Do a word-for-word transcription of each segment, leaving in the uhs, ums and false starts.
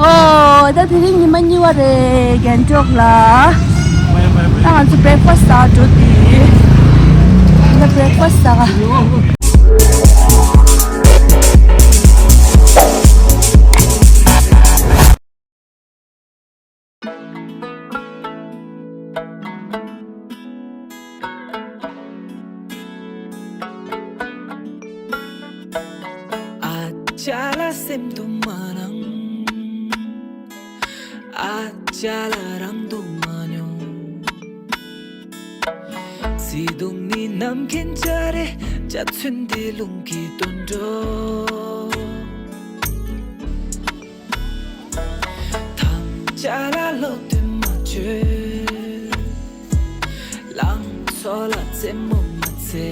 ཨོ། ད་དེ་རིང་ཉི་མ་གཉིས་པ་རེད། རྒྱན་འཇོག་ལ། ད་ང་ཚོ་བྷེ་རེག་ཕ་སི་ཟ་འགྲོ་དུས། ད་བྷེ་རེག་ཕ་སི་ཟ་ག་ཨ་ཅག་ལ་སེམས་དུ་མ་སྣང་། ཨ་ཅག་ལ་རང་དུ་མ་མྱོང་། བརྩེ་དུང་ནི་ནམ་མཁའི་འཇའ་རིས། འཇའ་ཚོན་འདི་རླུང་གིས་བཏོན་འགྲོ། ཐམས་ཅད་ལ་བློ་གཏད་མ་བྱོས། ལང་ཚོ་ལ་རྩེད་མོ་མ་རྩེ།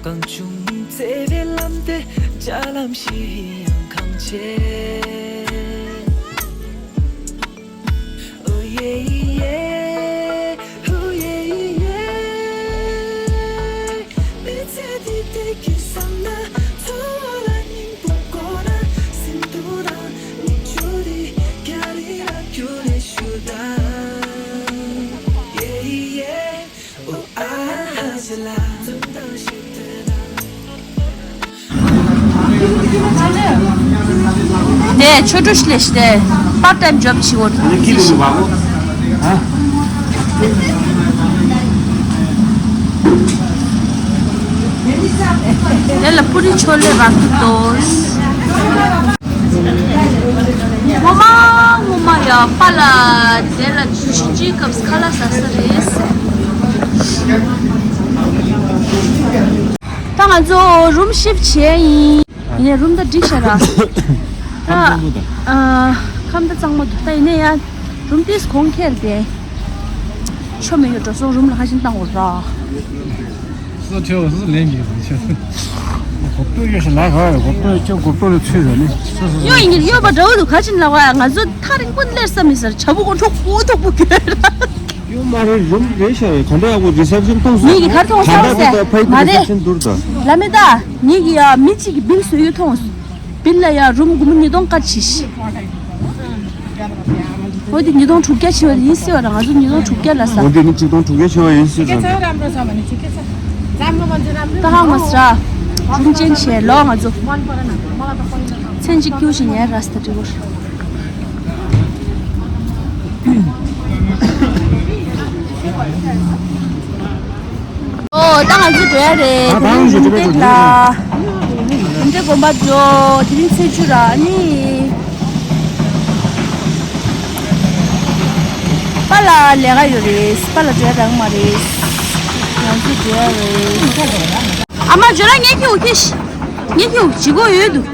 གང་བྱུང་བརྩེ་བའི་ལམ་དེ་རྒྱ་ལམ་ཞིག་ཡང་གང་བྱེད། ཨོ་ཡེ་ཡེ། ཨོ་ཡེ་ཡེ། མི་ཚེ་འདི་བདེ་སྐྱིད་བསམ་ན། འཚོ་བ་ལ་སྙིང་པོ་དགོས་ན། སེམས་སྡུག་དང་མིག་ཆུ་རེ་རྒྱ་རེ་ར་རྒྱུ་རེ་ཞུ་དང་། ཡེ་ཡེ། ཨོ་ཨ་ཧ་ཇ་ལ། འཛུམ་མདངས་ཤིག་སྟོན་དང་། དེ་ཆོས་གྲོགས་ལས་ཤི་དེ་པར་ཊའིམ་ཇོབ་བྱེད་འོ། དེ་ལ་པུ་རི་ཆོ་ལེ་རག་གི་འདུག་ངོ་མ་ངོ་མ་ཡ་པཱ་ལགས་དེ་ལ་ཇུ་ཤི་ཅི་སྐབས་ཁ་ལག་ཟ་ས་རེད། ད་ང་ཚོ་རུམ་ཤིབ་བྱས་ཡིན། ཡིན་ནའི་རུམ་ད་འགྲིག་ཤག་ར། ད་ཨ་ཁམས་ད་གཙང་མ་འདུག་ད་ཡིན་ནའི་ཡ་རུམ་ཏིས་གོང་ཁེར་དེ་ཆོ་མེད་ཡོད་འགྲོ་སོང་རུམ་ལ་ཁ་ཆེམས་བཏང་འོ་ར། སོ་ཆེ་བ་སོ་སོ་ལེན་གྱི་རེད་ཆེ། གོ་བསྟོད་ཡོད་ཤ་ལ་ག་གོ་བསྟོད་ཅོ་གོ་བསྟོད་ལ་ཚུད་ར་ནི་སོ་སོ་སོ། ཡོད་ཡིན་གྱི་ཡོད་པ་འདྲ་བོ་འདུག་ག་ཅིན་ལ་བ་ང་ཚོ་ཐག་རིང་པོ་སླེབས་ས་མི་ཟེར་བྱ་བུ་གོ་འཕྲོ་པོ་ཐོག་པོ་གྱོད་ར། ཡོད་མ་རེད་རུམ་རེད་ཤ་རེད་ག་འདྲ་ཡག་པོ་རི་སེབ་ཤན་མཐོང་སོང་། མི་གི་གར་མཐོང་ས་ཕ་ཡི་ས་ཟེ་ཕ་ཡི་མ་རི་རེད། སེབ་ཤན་དུར་ད། ལ་མེ་ད་ངེད་ཀྱི་ཡ་མི་གཅིག་གི་བིལ་བཟོ་ཡོད་མཐོང་། བིལ་ལ་ཡ་རུམ་སྒོར་མོ་ཉིས་སྟོང་ཀ་ཆི་ཤི། འོ་དེ་ཉིས་སྟོང་དྲུག་བརྒྱ་ཆེ་བ་ཡིན་སྲིད་བ་ར་ང་ཚོ་ཉིས་སྟོང་དྲུག་བརྒྱ་ལ་ས། འོ་དེ་ནི་ཆིག་སྟོང་དྲུག་བརྒྱ་ཆེ་བ་ཡིན་སྲིད་ཙང་། ད་ཧང་མ་སྲ། གྲུང་ཅན་བྱས་ལོ་ང་ཚོ། མཚན་གཅིག་ཁྱུ་ཞིག་ཉལ་ར་སི་ད་དྲི་བོར། ཨོ་ད་ང་ཚོ་འགྲོ་ཡ་རེད། ད་དེ་རིང་རུམ་བཏེག་ལ། རུམ་བཏེག་དགོན་པ་འགྲོ། དེ་རིང་ཚེས་བཅུ་ར་ཨ་ནི། པཱ་ལགས་ལས་ཀ་ཡོད་རེད། པཱ་ལགས་འགྲོ་ཡ་རག་མ་རེད། ང་ཚོ་འགྲོ་ཡ་རེད། ཨ་མ་འགྲོ་ལ་ངས་ཁྱེའུ་ཁྱེར་ཤི། ངས་ཁྱེའུ་ཇི་གོ་ཡོད་འདུག་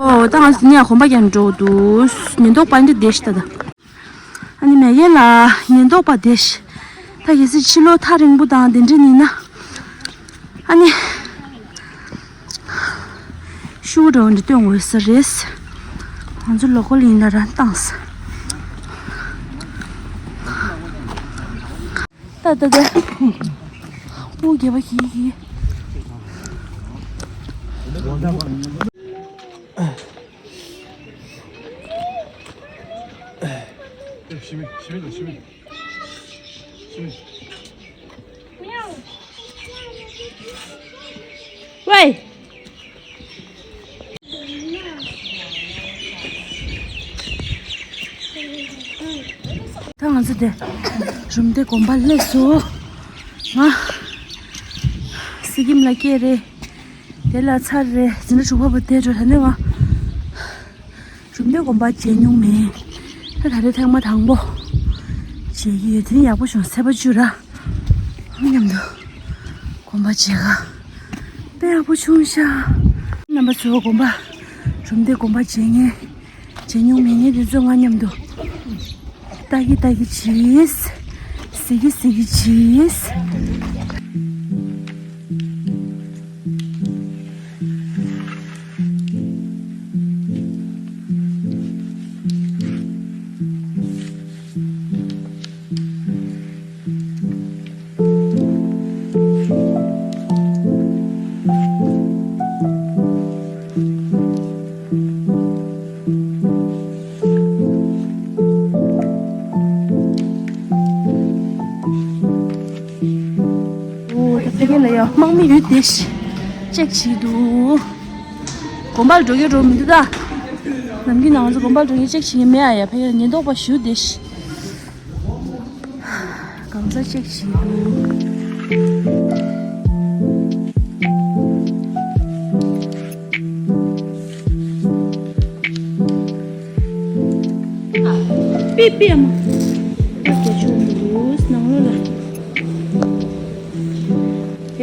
ཨོ་ད་ང་ཚོ་ནས་གོམ་པ་རྒྱག་འགྲོ་འདུག་ཉེན་རྟོག་པ་འདི་བསྡད་ཤི་ད་ད། ཨ་ནི་མེ་ཡན་ལ་ཉེན་རྟོག་པ་བསྡད་ཤི། ད་གལ་སྲིད་ཕྱི་ལོགས་ཐག་རིང་པོ་དང་དེ་འདྲ་ཡིན་ན། ཨ་ནི། ཤུ་གུ་འདྲ་བོ་འདི་སྟོན་འོས་ས་རེད། ང་ཚོ་ལོ་ཀལ་ཡིན་ན་རང་བཏང་ས། ད་ད་ད། སྤུ་རྒྱལ་པོ་ཞིག་གིས། ཝེ། ད་ང་ཚོ་དེ་རུམ་བཏེག་དགོན་པ་སླེབས་སོང་། ང་སི་ཀིམ་ལ་སྐྱེས་རེད། དེ་ལ་ཚར་རེད། འཛིན་གྲྭ་དྲུག་པ་བུ་དེ་འགྲོ་ད་ནི་ང་རུམ་བཏེག་དགོན་པ་མཇལ་མྱོང་མེད། ད་ད་རེས་ཐེངས་མ་དང་པོ་མཇལ་གྱི་ཡོད། དེ་ནི་ཡག་པོ་བྱུང་། ཚེས་པ་བཅུ་ར། ང་མཉམ་དུ་དགོན་པ་མཇལ་ག་དཔེ་ཡག་པོ་བྱུང་ཤག་རྣམ་པ་ཚོ་དགོན་པ་རུམ་བཏེག་དགོན་པ་མཇལ་མཁན་མཇལ་མྱོང་མེད་མཁན་དེ་ཚོ་ང་མཉམ་དུ་ལྟ་གི་ལྟ་གི་བྱེད། གཟིགས་གི་གཟིགས་གི་བྱེད། མི་ཡོད་དེ་ཤི་ཅེག་བྱེད་འདུག་དགོན་པར་འགྲོ་རྒྱུ་འགྲོ་མི་འདུག་ད། ནམ་རྒྱུན་ང་ཚོ་དགོན་པར་འགྲོ་རྒྱུ་ཅེག་བྱེད་ཀྱི་མེད་ཨ་ཡ། ཕ་གིར་ཉེན་རྟོག་པ་ཞུ་དེ་ཤི། གང་ས་ཅེག་བྱེད་འདུག་པི་པི་ཨ་མ། ཨ་རྒྱ་ཆུ་འདུག་ནང་ལོགས་ལ།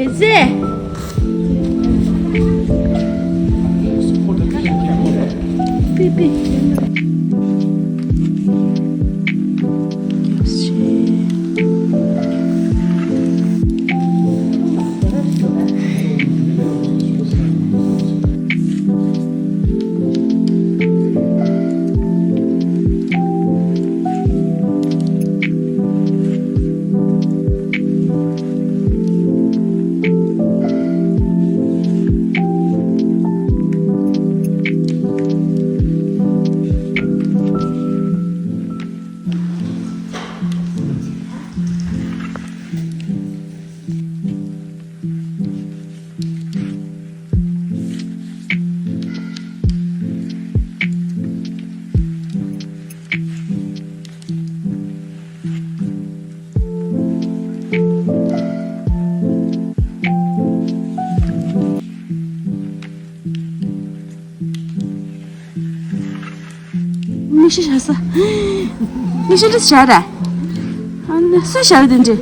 ཨེ་ཟེ། པི་པི། མིག་ཤེལ་བཞག་ས། མིག་ཤེལ་འདྲ་བཞག་ར། ཨ་ནི་སུ་བཞག་དེ་འདྲ།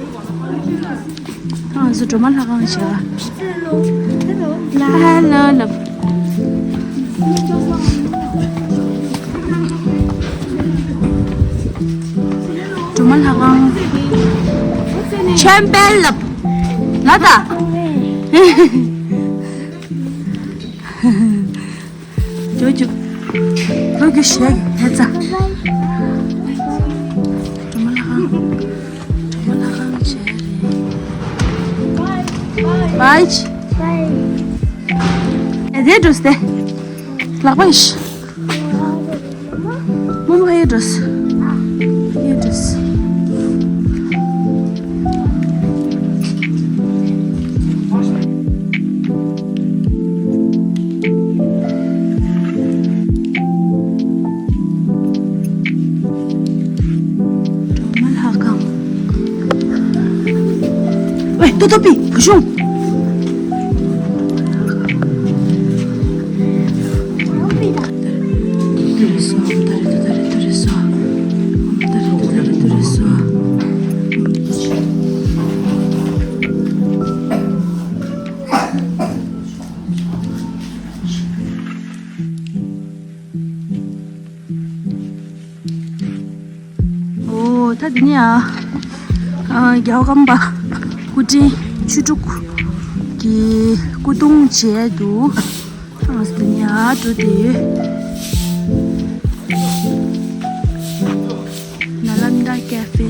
ཨ་སུ་སྒྲོལ་མ་ལྷ་ཁང་བཞག་ལ། ཧེ་ལོ་ལབ། སྒྲོལ་མ་ལྷ་ཁང་། ཆོས་འཕེལ་ལབ། ལ་ད། ཇོ་ཇོ། ལོ་རྒྱུས་བཤད་ཧེ་ཙ། སྒྲོལ་མ་ལྷ་ཁང་། སྒྲོལ་མ་ལྷ་ཁང་བྱས་རེད། བའི་ཅི། ཨེ་དེ་འགྲོ་སྟེ། ལག་པ་ཡིས། རྨོ་མོ་ཧེ་འགྲོ་སི། ཧེ་འགྲོ་སི། སྒྲོལ་མ་ལྷ་ཁང་། ཝེ་ཏོ་ཏོ་པི་བུ་ཆུང་། ཨོ་ད་འདི་ནས་ཨ་རྒྱལ་བ་ཀརྨ་པ་སྐུ་ཕྲེང་བཅུ་དྲུག་གི་སྐུ་གདུང་མཇལ་འདུག་ཨ་འདི་ནས་ཨ་འགྲོ་དེ་ཡོད། ནཱ་ལནྡཱ་ཀེ་ཕེ།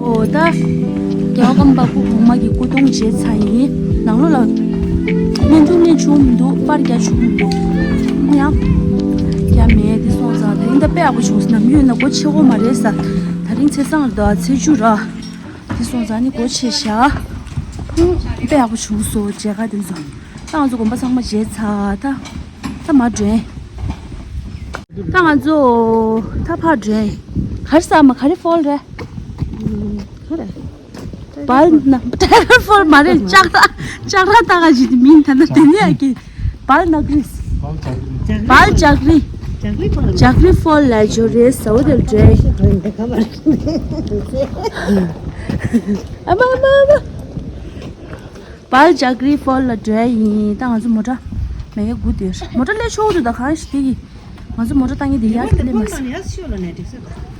ཨོ་ད། རྒྱལ་བ་ཀརྨ་པ་སྐུ་གོང་མ་གི་སྐུ་གདུང་མཇལ་ཚར་ཡིན། ནང་ལོགས་ལ་བརྙན་ཐུང་བརྙན་ཆུང་མི་འདུག་པར་རྒྱག་ཆོག་མི་འདུག་ཡང་རྒྱག་མེད་དེ་སོང་ཙང་ད་རིང་ད་དཔེ་ཡག་པོ་བྱུང་སོང་། ནམ་རྒྱུན་ན་སྒོ་ཕྱེ་གོ་མ་རེད་ས། ད་རིང་ཚེས་བཟང་རེད་ད། ཚེས་བཅུ་ར། དེ་སོང་ཙང་ནི་སྒོ་ཕྱེ་བཞག་དཔེ་ཡག་པོ་བྱུང་སོང་མཇལ་ཁ་དེ་ཚོ། ད་ང་ཚོ་དགོན་པ་ཚང་མ་མཇལ་ཚར་ད། ད་མར་འགྲོ་ཡིན། ད་ང་ཚོ་ད་ཕར་འགྲོ་ཡིན། ག་རེ་ཟེར་མ་ག་རེ་ཕོལ་རེད། ག་རེ། སྦལ་ན་ཕོལ་མ་རེད། ལྕགས་ར་ལྕགས་ར་ལྟ་ག་ཅིག་མིན་ད་ན་དེ་ནས་ཀྱི་སྦལ་ནག་རིས། སྦལ་ལྕགས་རི། ལྕགས་རི་ཕོལ་ལ་འགྲོ་རེད་ཟེར་བ་དེ་འགྲོ་ཡིན། ཨ་མ་ཨ་མ་ཨ་མ། སྦལ་ལྕགས་རི་ཕོལ་ལ་འགྲོ་ཡ་ཡིན། ད་ང་ཚོ་མོ་ཊ་མེད་ཡ་སྒུག་བསྡད་ཡོད། མོ་ཊ་སླེབས་ཆོག་འདུག་ད་གང་ཞིག་དེ་གི་ང་ཚོ་མོ་ཊ་བཏང་ཡ་དེ་ཡག་གི་སླེབས་མ་སོང་།